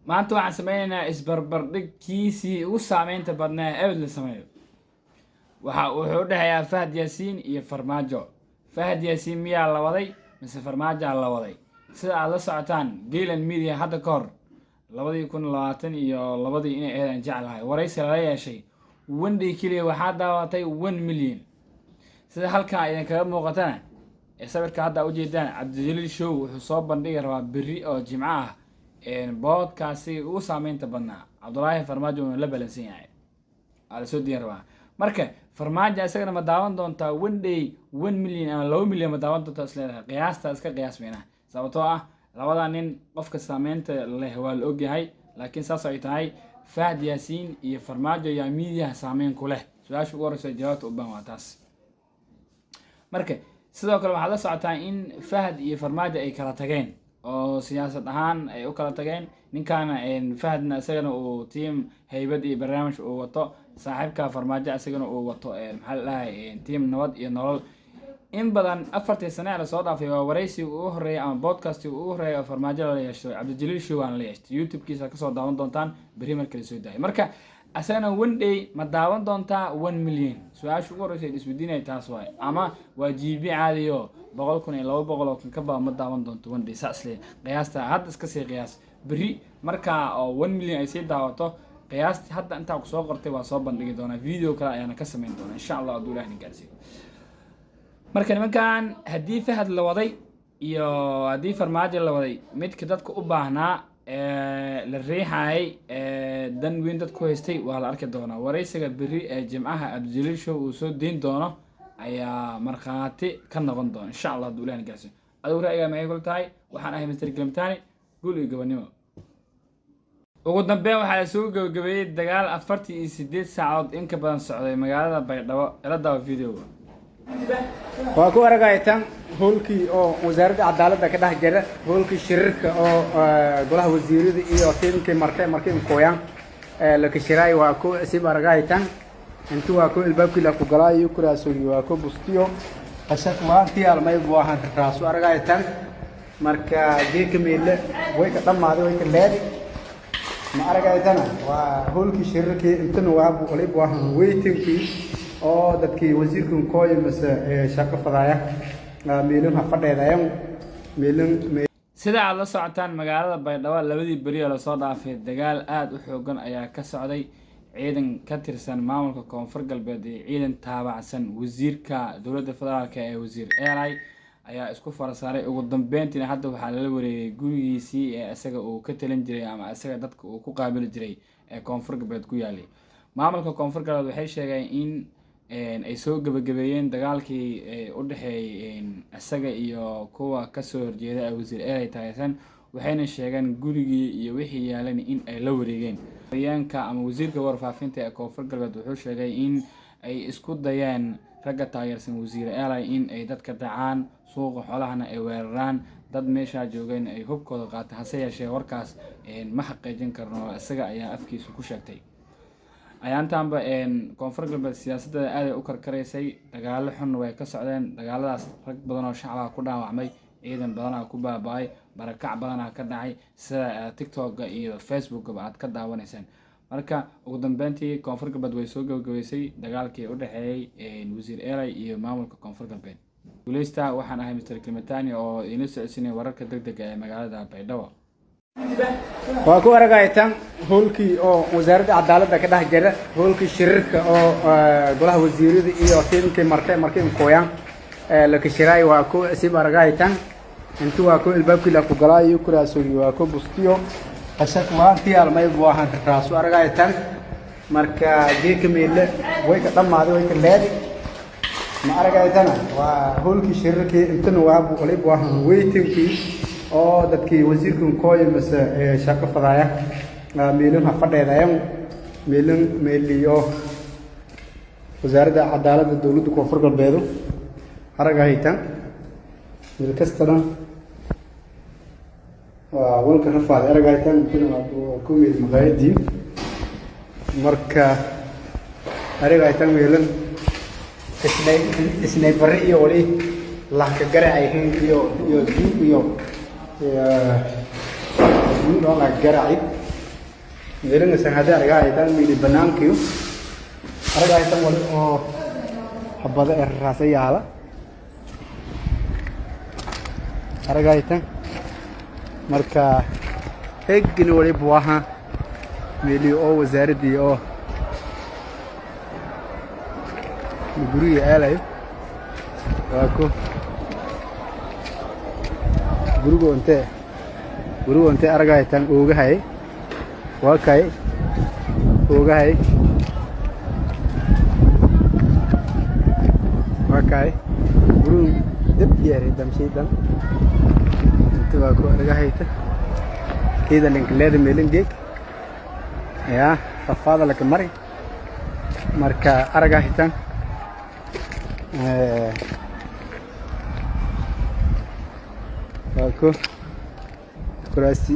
Maanta waxaan sameynaynaa isbarbardhig kiisii ugu saameynta badnaa ee ebed la sameeyo. Waxa wuxuu u dhexeeyaa Fahad Yaasiin iyo Farmaajo. Fahad Yaasiin miyaa la waday mise Farmaajaa la waday? Sida aad la socotaan, Gaylan Media hadda ka hor, 2022-dii inay ahayd aan jeclahay, waraysi lala yeeshay, one day keliya waxaa daawatay 1 million. Sida halkan idinkaga muuqatana ee sawirka hadda ujeedaan, Cabdijaliil Show wuxuu soo bandhigi rabaa berri oo Jimco ah podcast-iga ugu saameynta badnaa. Cabdulaahi Farmaajo uuna la balansan yahay, waa lasoo diyan rabaa. Marka Farmaajo isagana ma daawan doontaa one day 1 million ama 2 milyan? Ma daawan doontaa isleedahay? Qiyaasta iska qiyaas meynaa, sababtoo ah labada nin qofka saameynta leh waa la ogyahay. Laakiin saas ay tahay, Fahad Yaasiin iyo Farmaajo yaa miidiyaha saameyn ku leh? Su-aasha ugu horeysa jawaabta u baahan waa taas. Marka sidoo kale waxaad la socotaa in Fahad iyo Farmaajo ay kala tageen oo siyaasad ahaan ay u kala tageen. Ninkaana Fahadna isagana uu team haybad iyo barnaamij uu wato, saaxiibka Farmaajo isagana uu wato, maxaa la dhahay, team Nabad iyo Nolol. In badan 4-tii sane ee lasoo dhaafay waa waraysiga ugu horreeya ama podcastiga ugu horreeya oo Farmaajo lala yeesho. Cabdijaliil Show waana la yeeshtay, YouTube-kiisa kasoo daawan doontaan berri marka lasoo daayo. Marka asagana one day ma daawan doontaa 1 million? Su-aasha ugu horreysa isweydiinaya taas waaye. Ama waa GB caadiyo 100,000 iyo 200,000 ka badan ma daawan doonto one day? Saas le qiyaasta hadda iska sii qiyaas. Berri markaa oo 1 million ay sii daawato, qiyaastii hadda intaa kusoo qortay waa soo bandhigi doonaa, video kale ayaana ka sameyn doonaa, insha Allah, hadduu Ilahi na gaarsiiyo. Marka nimankan, haddii Fahad la waday iyo haddii Farmaajo la waday, midka dadka u baahnaa la riixayay, dan weyn dad ku haystay, waa la arki doonaa. Waraysiga berri ee Jimcaha Cabdijaliil Show uu soo deyn doono ayaa markhaati ka noqon doona, insha Allah, hadduu Ilahi na gaarsiiyo. Adigu ra'yigaa maxay kula tahay? Waxaan ahay Mr Glamtani. Guul iyo gobonimo. Ugu dambeyn, waxaa lasoo gabagabeeyey dagaal 48 saacadood in ka badan socday magaalada Baydhabo. Ila daawa videoga. Waa ku aragaytan hoolkii oo Wasaaradda Cadaaladda ka dhex jira, hoolkii shirarka oo golaha wasiirada iyo tiimkii marke markii kooyaan la kashiraay. Waa ku sib aragaytan intu waa ku ilbaabkii la ku galaayo, kuraasogi waa ku bustiyo qashaq waa intii almay buahan raasu aragaytan. Marka geedka meelle way ka dhammaaday, way ka leedi ma aragaytana. Waa hoolkii shirarkii, intana waa waliba waa waitingkii oo dadkii wasiirkan kooy mase shaqo fadaaya meelin ha fadheedayan meelin. Sida aad la socotaan, magaalada Baydhabo labadii beri oo lasoo dhaafay dagaal aada u xoogan ayaa ka socday. Ciidan ka tirsan maamulka Koonfur Galbeed iyo ciidan taabacsan wasiirka dowladda federaalk ee Wasiir Eli ayaa isku farasaaray. Ugu dambeyntiina hadda waxaa lala wareegay gurigiisii ee isaga uu ka talin jiray ama isaga dadka uu ku qaabili jiray ee Koonfur Galbeed ku yaalay. Maamulka Koonfur Galbeed waxay sheegeen in ay soo gebagabeeyeen dagaalkii u dhexeeyey isaga iyo kuwa kasoo horjeeda ee Wasiir Eli taageersan, waxayna sheegeen gurigii iyo wixii yaalan in ay la wareegeen. Hayeenka ama wasiirka warfaafinta ee Koonfur Galbeed wuxuu sheegay in ay isku dayeen ragga taageersan Wasiir Eli in ay dadka dhacaan, suuqa xoolahana ay weeraraan, dad meeshaa joogeen ay hubkooda qaateen. Hase yeeshee warkaas ma xaqiijin karno, isaga ayaa afkiisa ku sheegtay. Ayaantanba Koonfur Galbeed siyaasaddeeda aaday u karkaraysay, dagaalo xun way ka socdeen. Dagaaladaas rag badan oo shacabaa ku dhaawacmay, ciidan badanaa ku baaba-ay, barakac badanaa ka dhacay, sida TikTok-a iyo Facebookaba aad ka daawanaysaan. Marka ugu dambeyntii Koonfur Galbeed way soo gabagabeysay dagaalkii u dhexeeyey Wasiir Eli iyo maamulka Koonfur Galbeed. Guuleysta. Waxaan ahay Mr Clementani oo idiinla socodsiinaya wararka deg dega ee magaalada Baydhabo. Waa ku aragaytan hoolkii oo Wasaaradda Cadaaladda ka dhex jira, hoolkii shirarka oo golaha wasiirada iyo tiimkii marke markii kooyaan la kashiraay. Waa ku sib aragaytan intu waa ku ilbaabkii la ku galaayo, kuraasogi waa ku bustiyo qashaq waa intii almay buahan raasu aragaytan. Marka geedka meelle way ka dhammaaday, way ka leedi ma aragaytana. Waa hoolkii shirarkii, intana waa waliba waa waitingkii oo dadkii wasiirkan kooy mase shaqo fadaaya meelin ha fadheedayan meelin meeliyo Wasaaradda Cadaaladda dowladda Koonfur Galbeedu aragaytan. Meel kastana waa walka rafaad aragaytan. Intana waa ku meel maqaayadii. Marka aragaytan meelin isnay sniper iyo wali lahka garacay iyo zuug iyo zuug oo la garacay. Meelingasan haddii argahaytan meeli banaankiyo argahaytan wali oo habada ee raasa yaala argahaytan. Marka heggini waliba waha meeli oo wasaaradii oo guriga aalayo. Waa ku guriga intee, guriga intee argahaytan oogahay, waa kay oogahay, waa kay guriga dab yeeray damshay dhan inta. Waa ku argahayta keeda linkaleeda meelin geeg ya fafaada laka mari. Marka argahaytan waa ku kuraasti.